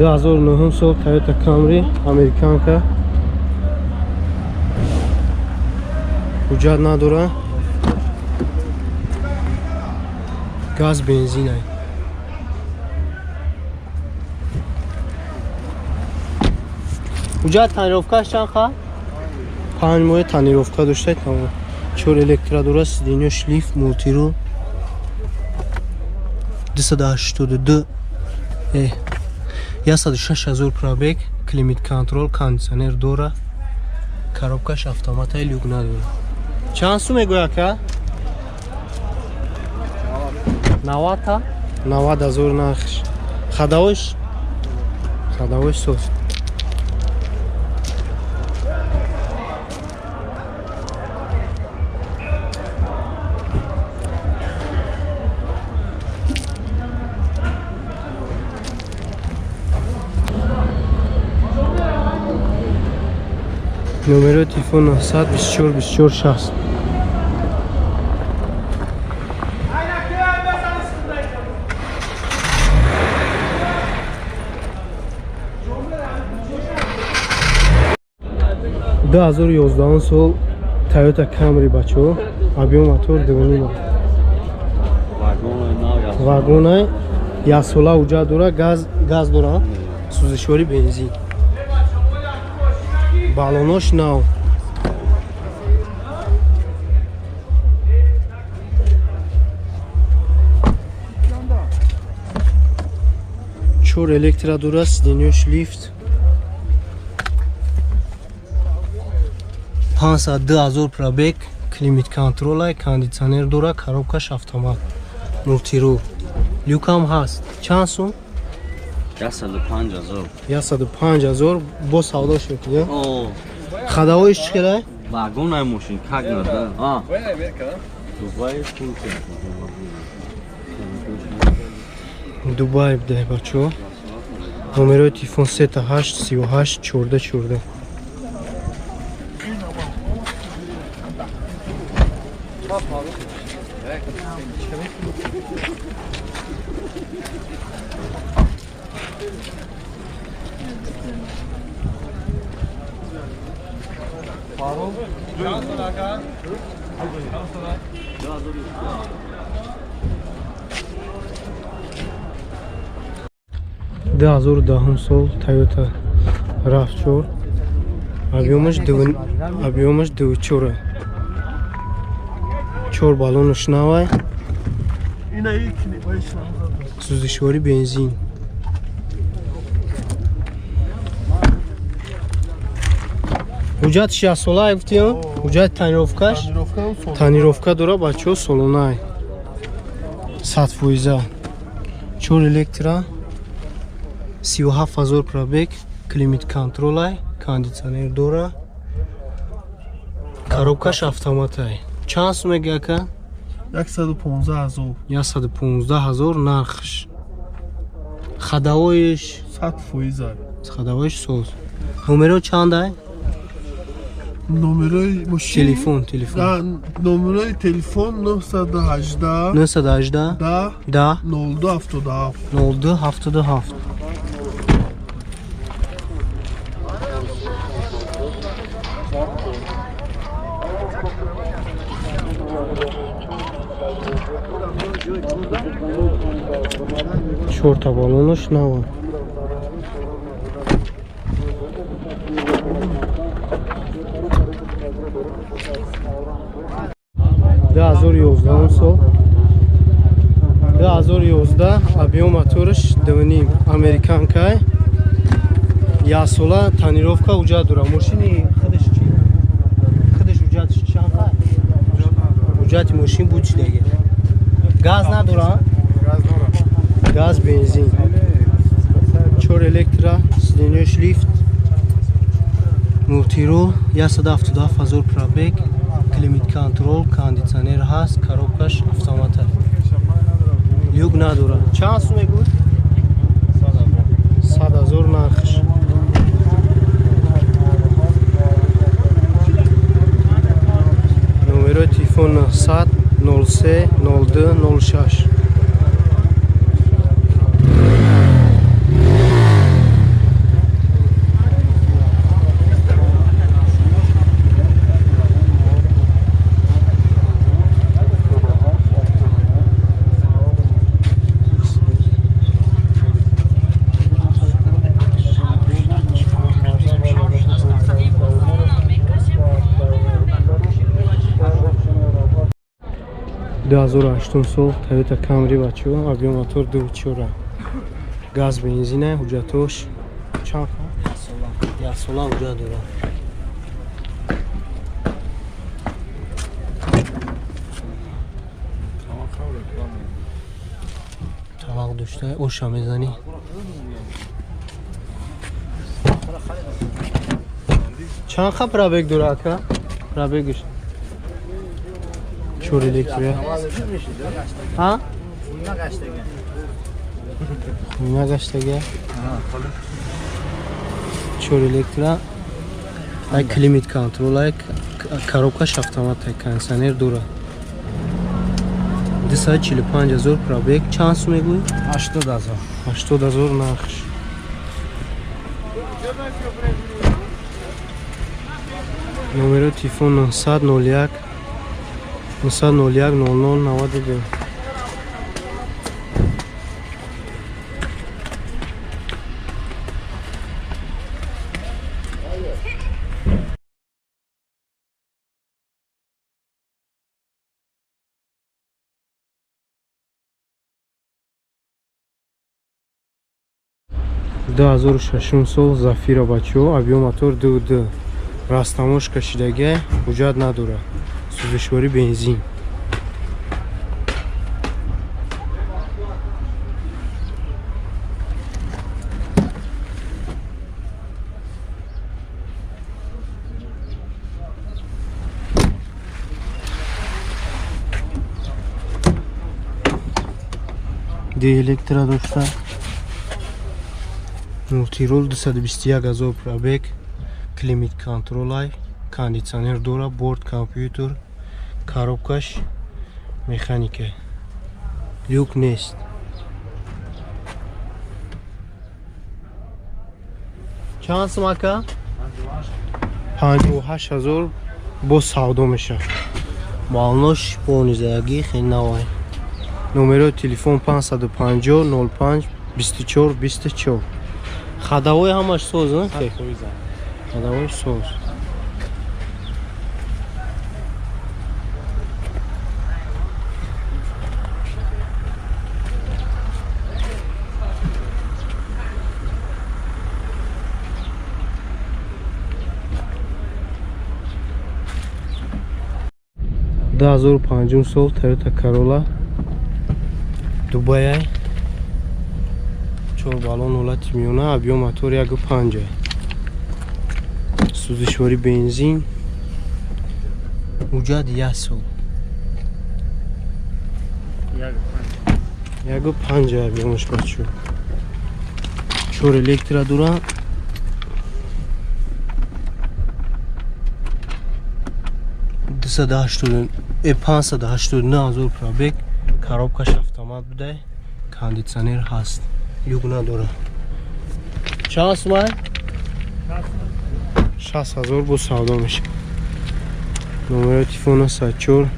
2009 сол Toyota Camry, американка, ҳуҷҷат надора, газ, бензинай. Ҳуҷҷат, тонировкаш чанд ха? 5 моҳи тонировка доштай, тамом. Чор электро дора, сиденьёш лифт, мультируль. 282, 106 000 пробег, климат контроль, кондиционер дора, коробкаш автоматай, люк надора. Чанд сум мегӯя, ака? 90-та, 90 000 нархш. Ходовойш соз. Номерои телефон 924 24 60. 2011 сол Toyota Camry, бачаҳо, объём мотор 2,5, вагонай, яксола ҳуҷҷат дора, газ дора, сӯзишворӣ бензин, балонош нав. Чор электро дора, сиденьёш лифт, 502 000 пробег, климат контролай, кондитсионер дора, коробкаш автомат, мультируль, люкам ҳаст. Чанд сум? 105 000. 105 000, бо савдо шуд? Ходовойш чӣ хелай? Вагонай мошин, как надо. А. Дубай, Турция. Дубай будай, бачаҳо. Номерои телефон 38 38 14 14. 2010 сол Toyota RAV4, объёмаш 2,4, чор баллону навай, сӯзишворӣ бензин. Ҳуҷҷатш яксола гуфтиё, ҳуҷҷати тонировкаш, тонировка дора, бачаҳо, солонай, 100%, чор электро, 37 000 пробег, климат контролай, кондитсионер дора, коробкаш автоматай. Чанд сум меги, ака? 115 000. 115 000 нархш. Ходовойш? 100%. Ходовойш соз. Номеро чандай? Номерои мошин? Телефон, телефон. Номерои телефон 918. 918. 10. 10. 02 77. 02 77. Чорта баллонош нава. 2011 сол, 2011, объём мотораш 2,5, американкай, яксола тонировка, ҳуҷҷат дора. Мошини худаш чи, худаш ҳуҷҷатш чанд? Ҳуҷҷати мошин буд, чи деге, газ надора? Газ, бензин, чор электро, сиденьёш лифт, мультируль, 177 000 пробег, климат контроль, кондитсионер ҳаст, коробкаш автомата, люк надора. Чанд сум мегӯй? 100 000 нархш. Номерои телефон 900 03 02 06. 2008 сол Toyota Camry бачо, объем мотор 2.4. Газ бензина, ҳуҷҷатош чанд? Як сола ҳуҷҷат дорад. Талақ дошта, оша мезанӣ. Чанд ха пробег дора ака? Пробегш 4 электрия. Ҳа? Нагаштага. 4 электра. Ай климат контрол, ай коробкаш автомат, ай кондиционер дора. 245 000 пробег. Чанд сум мегӯӣ? 80 000. 80 000 нархш. Номери телефон 901 901 00 92. 2006 сол Зафира бачо, объем мотор 2.2. Растамош кашидага, ҳуҷҷат надорад. Сӯзишворӣ бензин. Д электро дошта. Мултирол 221 000 пробег, климат контролай, кондиционер дора, борт компютер, коробкаш механика. Люк нест. Чанд сум ака? 58 000 бо савдо мешавад. Маълумотш пониздаги хеле навай. Номери телефон 550 05 24 24. Ходовой ҳамаш соз, на? Ходовой соз. Ду ҳазору панҷум сол Toyota Corolla Дубай, 4 баллон ҳолати миёна, объем мотор 1.5. Сӯзишворӣ бензин, ҳуҷҷат 1 сол. 1.5 объемаш бачо. 4 электро дора. 589 000 пробег, коробкаш автомат буда, кондиционер ҳаст. Люк надора. Чанд сумай? 60 000 бо савдо мешавад. Номери телефон 04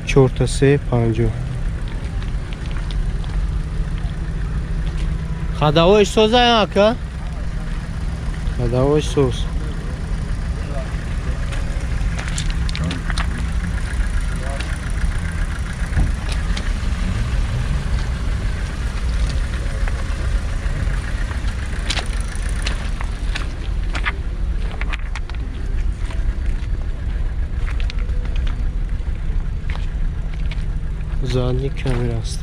43 50. Ходовой соза ака? Ходовой соз. Задний камера аст.